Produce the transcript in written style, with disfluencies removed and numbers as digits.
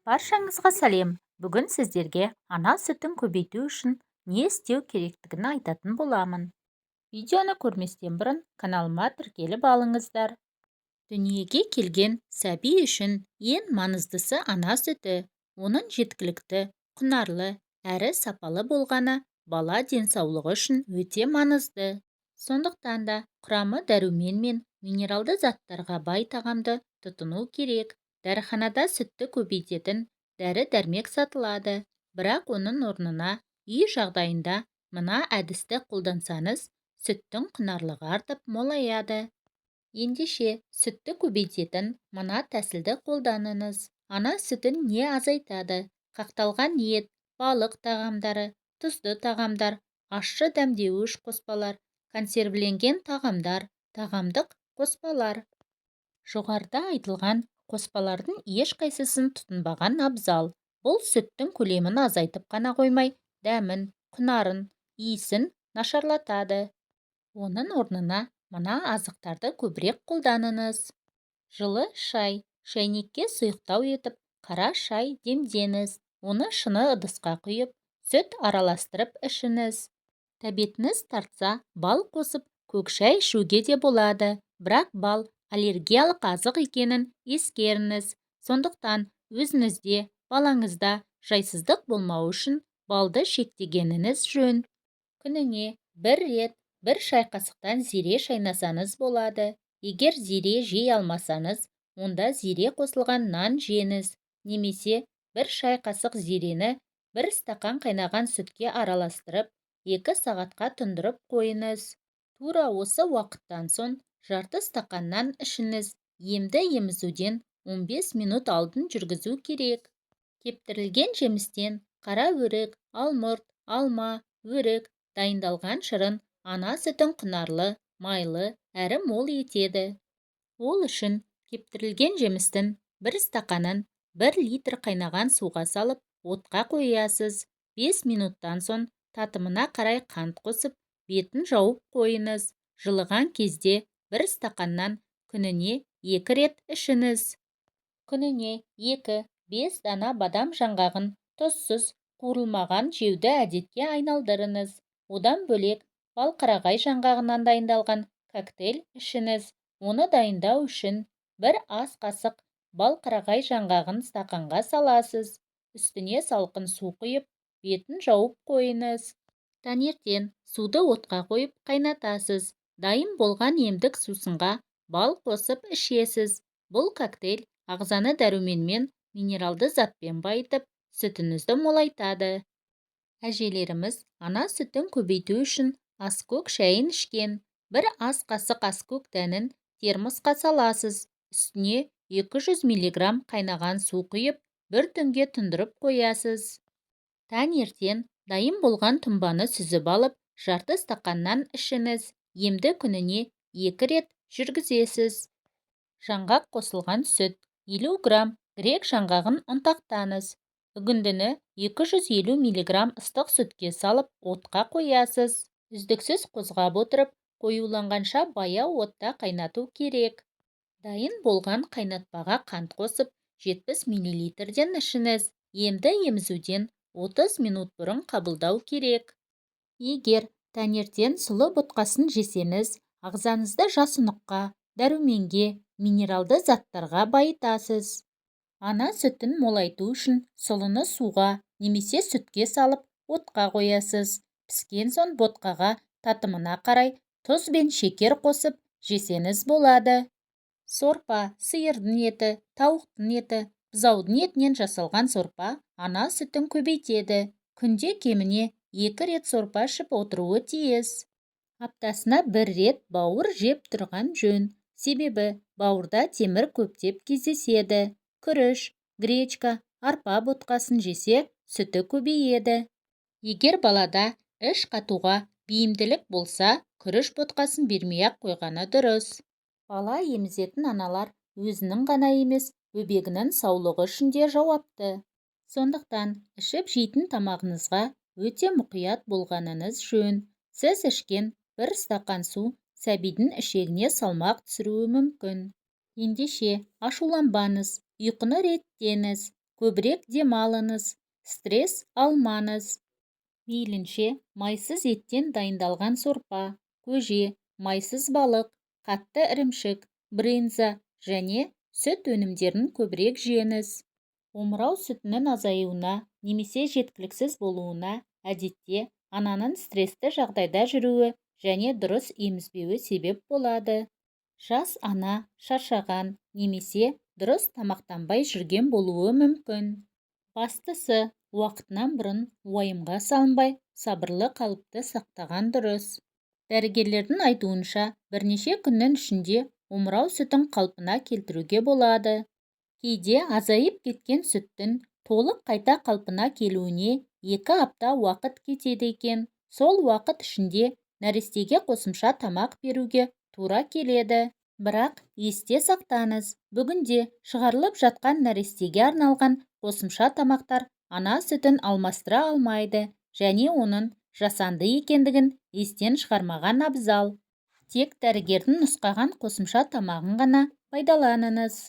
Баршаңызға сәлем! Бүгін сіздерге ана сүтін көбейту үшін не істеу керектігін айтатын боламын. Видеоны көрместен бұрын каналыма тіркеліп алыңыздар. Дүниеге келген сәби үшін ең маңыздысы ана сүті. Оның жеткілікті, құнарлы әрі сапалы болғаны бала денсаулығы үшін өте маңызды. Сондықтан да құрамы дәрумен мен минералды заттарға бай тағамды тұтыну керек. Дәріханада сүтті көбейтетін дәрі-дәрмек сатылады. Бірақ оның орнына үй жағдайында мына әдісті қолдансаңыз, сүттің құнарлығы артып, молаяды. Ендеше, сүтті көбейтетін мына тәсілді қолданыңыз. Ана сүтін не азайтады? Қақталған ет, балық тағамдары, тұзды тағамдар, ащы дәмдеуіш қоспалар, консервіленген тағамдар, тағамдық қоспалар. Жоғарыда айтылған қоспалардың ешқайсысын тұтынбаған абзал. Бұл сүттің көлемін азайтып қана қоймай, дәмін, құнарын, иісін нашарлатады. Оның орнына мына азықтарды көбірек қолданыңыз. Жылы шай. Шәйнекке сұйықтау етіп қара шай демдеңіз. Оны шыны ыдысқа құйып, сүт араластырып ішіңіз. Тәбетіңіз тартса, бал қосып көк шай ішуге де болады. Бірақ бал аллергиялық азық екенін ескеріңіз. Сондықтан өзіңізде, балаңызда жайсыздық болмауы үшін балды шектегеніңіз жөн. Күніне бір рет бір шай қасықтан зире шайнасаңыз болады. Егер зире жей алмасаңыз, онда зире қосылған нан жеңіз немесе бір шай қасық зирені бір стақан қайнаған сүтке араластырып, 2 сағатқа тұндырып қойыңыз. Тура осы уақыттан соң жарты стақаннан ішіңіз. Емді емізуден 15 минут алдын жүргізу керек. Кептірілген жемістен қара өрік, алмұрт, алма, өрік дайындалған шырын ана сүтін құнарлы, майлы әрі мол етеді. Ол үшін кептірілген жемістің бір стақанын 1 литр қайнаған суға салып, отқа қоясыз. 5 минуттан соң татымына қарай қант қосып, бетін жауып қойыңыз. Жылыған кезде бір стақаннан күніне 2 рет ішіңіз. Күніне 2-5 дана бадам жаңғағын тұзсыз, қуырылмаған жеуді әдетке айналдырыңыз. Одан бөлек балқарағай жаңғағынан дайындалған коктейль ішіңіз. Оны дайындау үшін бір ас қасық балқарағай жаңғағын стақанға саласыз. Үстіне салқын су құйып, бетін жауып қойыңыз. Таңертең суды отқа қойып қайнатасыз. Дайын болған емдік сусынға бал қосып ішесіз. Бұл коктейль ағзаны дәруменмен, минералды затпен байытып, сүтіңізді молайтады. Әжелеріміз ана сүтін көбейту үшін аскөк шайын ішкен. Бір ас қасық аскөк дәнін термосқа саласыз. Үстіне 200 мг қайнаған су құйып, бір түнге тұндырып қоясыз. Таңертең дайын болған тұнбаны сүзіп алып, жарты стақаннан ішіңіз. Емді күніне 2 рет жүргізесіз. Жаңғақ қосылған сүт. 50 грамм грек жаңғағын ұнтақтаңыз. Үгіндіні 250 мг ыстық сүтке салып, отқа қоясыз. Үздіксіз қозғап отырып, қоюланғанша баяу отта қайнату керек. Дайын болған қайнатпаға қант қосып, 70 мл-ден ішіңіз. Емді емізуден 30 минут бұрын қабылдау керек. Егер таңертең сұлы ботқасын жесеңіз, ағзаңызды жасұныққа, дәруменге, минералды заттарға байытасыз. Ана сүтін молайту үшін сұлыны суға немесе сүтке салып, отқа қоясыз. Піскен соң ботқаға татымына қарай тұз бен шекер қосып жесеңіз болады. Сорпа. Сиырдың еті, тауықтың еті, бұзаудың етінен жасалған сорпа ана сүтін көбейтеді. Күнде кеміне 2 рет сорпа ішіп отыруы тиіс. Аптасына бір рет бауыр жеп тұрған жөн. Себебі бауырда темір көптеп кездеседі. Күріш, гречка, арпа ботқасын жесе, сүті көбейеді. Егер балада іш қатуға бейімділік болса, күріш ботқасын бермей-ақ қойғаны дұрыс. Бала емізетін аналар өзінің ғана емес, бөбегінің саулығы үшін де жауапты. Сондықтан ішіп жейтін тамағыңызға өте мұқият болғаныңыз жөн. Сіз ішкен бір стақан су сәбидің ішегіне салмақ түсіруі мүмкін. Ендеше, ашуланбаңыз, ұйқыны реттеңіз. Көбірек демалыңыз, стресс алмаңыз. Мейлінше майсыз еттен дайындалған сорпа, көже, майсыз балық, қатты ірімшік, брынза және сүт өнімдерін көбірек жеңіз. Омырау сүтінің азаюына немесе жеткіліксіз болуына әдетте ананың стрессті жағдайда жүруі және дұрыс емізбеуі себеп болады. Жас ана шаршаған немесе дұрыс тамақтанбай жүрген болуы мүмкін. Бастысы, уақытынан бұрын уайымға салынбай, сабырлы қалыпты сақтаған дұрыс. Дәрігерлердің айтуынша, бірнеше күннің ішінде омырау сүтін қалпына келтіруге болады. Кейде азайып кеткен сүттің толық қайта қалпына келуіне 2 апта уақыт кетеді екен. Сол уақыт ішінде нәрестеге қосымша тамақ беруге тура келеді. Бірақ есте сақтаңыз, бүгінде шығарылып жатқан нәрестеге арналған қосымша тамақтар ана сүтін алмастыра алмайды және оның жасанды екендігін естен шығармаған абзал. Тек дәрігердің нұсқаған қосымша тамағын ғана пайдаланыңыз.